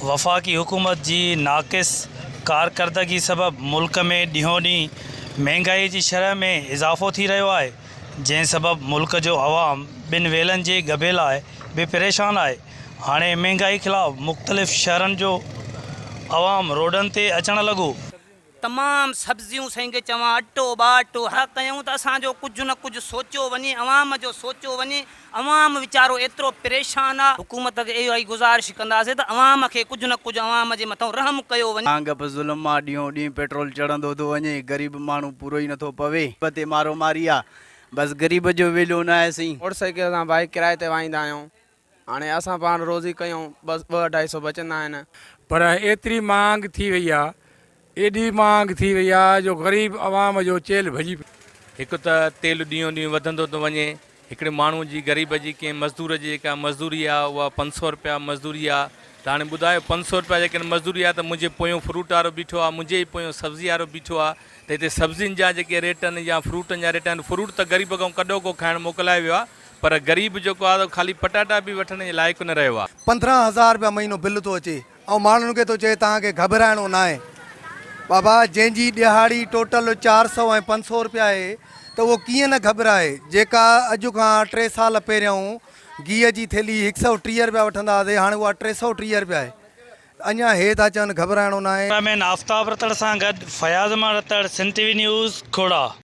وفاقي حڪومت جي ناقص ڪارڪردگي سبب ملڪ ۾ ڏينهون ڏينهن مهنگائي جي شرح ۾ اضافو ٿي رهيو آهي، جنهن سبب ملڪ جو عوام ٻن ويلن جي ڳڀي لاء به پريشان آهي، هاڻي مهنگائي خلاف مختلف شهرن جو عوام روڊن تي اچڻ لڳو. تمام سبزيون سائين کي چوان اٽو ٻاٽو ها ڪيون ته اسان جو ڪجهه نه ڪجهه سوچيو وڃي عوام جو سوچيو وڃي عوام ويچارو ايترو پريشان آ. حڪومت کي اهو ئي گذارش ڪنداسين ته عوام کي ڪجهه نه ڪجهه عوام جي مٿان رحم ڪيو وڃي. مھانگ به ظلم آ ڏينھون ڏينھن پيٽرول چڙھندو ٿو وڃي غريب ماڻھو پورو ئي نٿو پوي. تي مارو ماري آ بس غريب جو ويليو ناھي سائين. موٽر سائيڪل سان بائيڪ ڪرائي تي وائيندا آهيون هاڻي اسان پاڻ روزي ڪيون بس ٻه اڍائي سو بچندا آهن. پر ايتري مهانگ ٿي وئي آ ايڏي مهانگ ٿي وئي آ جو غريب عوام جو چيلهه ڀڄي پئي. هڪ ته تيل ڏينهون ڏينهن وڌندو ٿو وڃي هڪڙي ماڻهو جي غريب جي ڪنهن مزدور جي جيڪا مزدوري آ اها 500 رپيا مزدوري آ ته هاڻي ٻڌايو 500 رپيا جيڪڏهن مزدوري آ ته منهنجي پويون فروٽ وارو بيٺو آ منهنجي ئي پويون سبزي وارو بيٺو آ ته هتي سبزين جا جيڪي ريٽ آهن يا فروٽن جا ريٽ آهن فروٽ ته غريب کان ڪڏهوڪو کائڻ موڪلائي ويو آ پر غريب جيڪو آ سو خالي پٽاٽا به وٺڻ جي لائق نه رهيو آ. 15 هزار رپيا مهينو بل ٿو اچي ۽ ماڻهن کي ٿو چئي توهان کي گهٻرائڻو ناهي بابا جنهن جي ڏهاڙي ٽوٽل 400 ۽ 500 رپيا آهي ته اهو ڪيئن نه گهٻرائي جيڪا اڄ کان ٽي سال پهريائون گيهه جي ٿيلهي 130 رپيا وٺندا هئاسي هاڻي اها 330 رپيا آهي اڃا هي ٿا چون گهٻرائڻو ناهي. ڪئميرا مين آفتاب رتڙ سان گڏ Fayaz Ahmed Ratar, Sindh T V news, Khora.